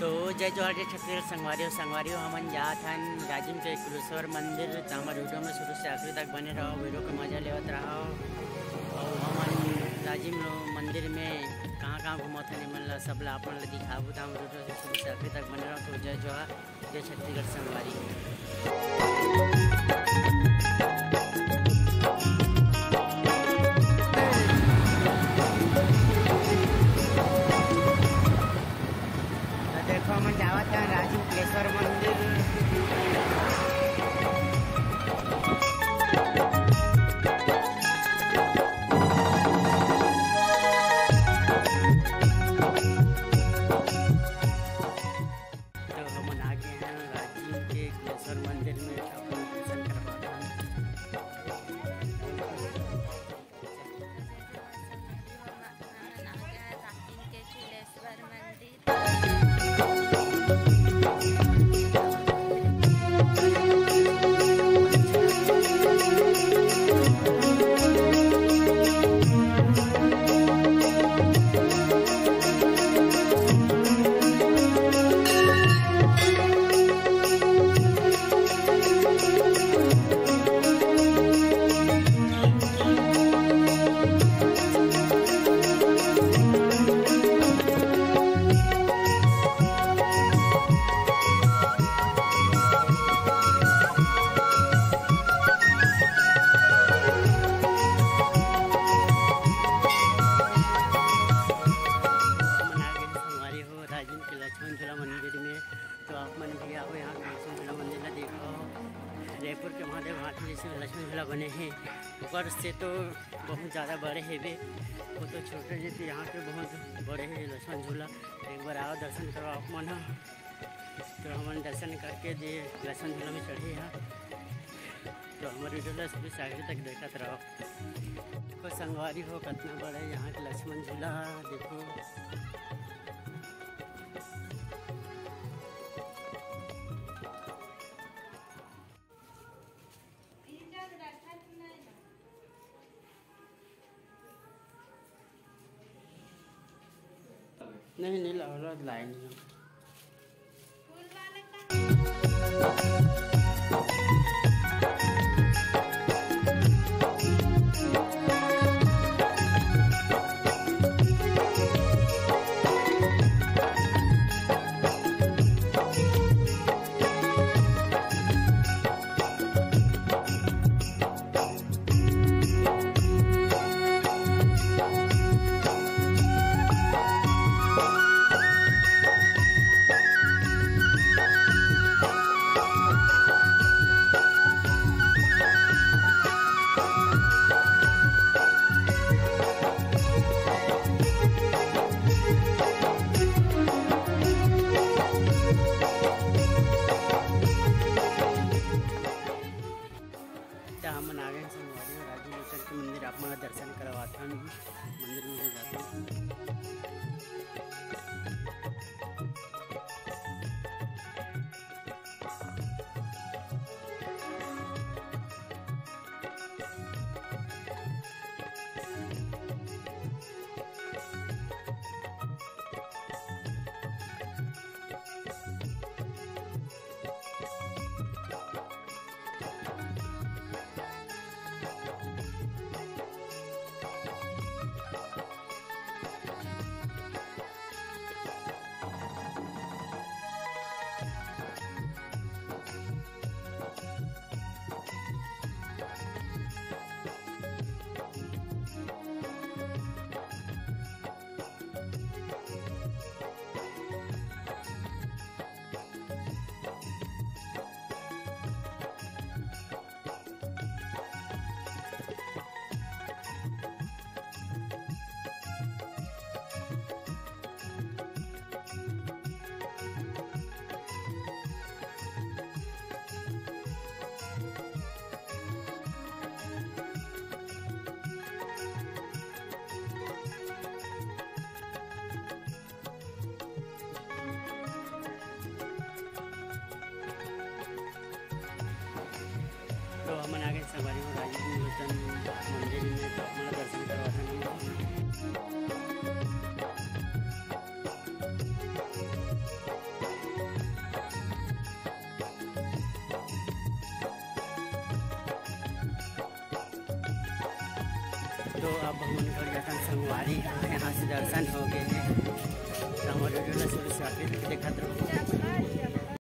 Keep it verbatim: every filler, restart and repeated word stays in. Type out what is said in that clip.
तो जय जोहार, जय छत्तीसगढ़ संगवारी हो। संगवारी हो, हमन जात हन राजिम के कुलेश्वर मंदिर। तो हमर वीडियो में शुरू से आखिरी तक बने रहो, वीडियो के मजा लेवत रहो। और हमन राजिम मंदिर में कहाँ कहाँ घूमत हन, एमन ला सब ला आप मन ला दिखाबू। तो हमर वीडियो से शुरू से आखिरी तक बने रहो। तो जय जोहार, जय छत्तीसगढ़ संगवारी। तो देखो, हमन जावत हन राजिम कुलेश्वर मंदिर। तो हमन आ गए हैं राजिम के कुलेश्वर मंदिर में, अपन दर्शन करवाना। हमन आ गए हैं राजिम के कुलेश्वर मंदिर। हमन आ गए संगवारी हो राजिम के लक्ष्मण झूला मंदिर में। तो आप मन भी आओ यहाँ के लक्ष्मण झूला मंदिर ला देखो। जयपुर के महादेव घाट में जैसे लक्ष्मण झूला बने हैं, ऊपर से तो बहुत ज़्यादा बड़े हेबे, वो तो छोटे जैसे यहाँ के बहुत बड़े हैं लक्ष्मण झूला। एक बार आओ, दर्शन करो आप मन ह। तो हमन दर्शन करके जे लक्ष्मण झूला में चढ़े हा, तो हमर वीडियो ला शुरू से आखिरी तक देखत रहो। देखो संगवारी हो, कितना बड़ा है यहाँ के लक्ष्मण झूला। देखो, नहीं, नहीं, लाओ, लाओ, लाए नहीं हम। त हमन आ गए हैं संगवारी हो राजू लोचन के मंदिर। आप मन ला दर्शन करवाथन, मंदिर में ले जाथन। तो हमन आ गए संगवारी हो राजीव लोचन मंदिर में, तो आप मन ला दर्शन करवाथन। अब हमन कर जाथन संगवारी, यहाँ से दर्शन हो गए हे। तो हमर video ला शुरू से आखिर तक देखत रहो।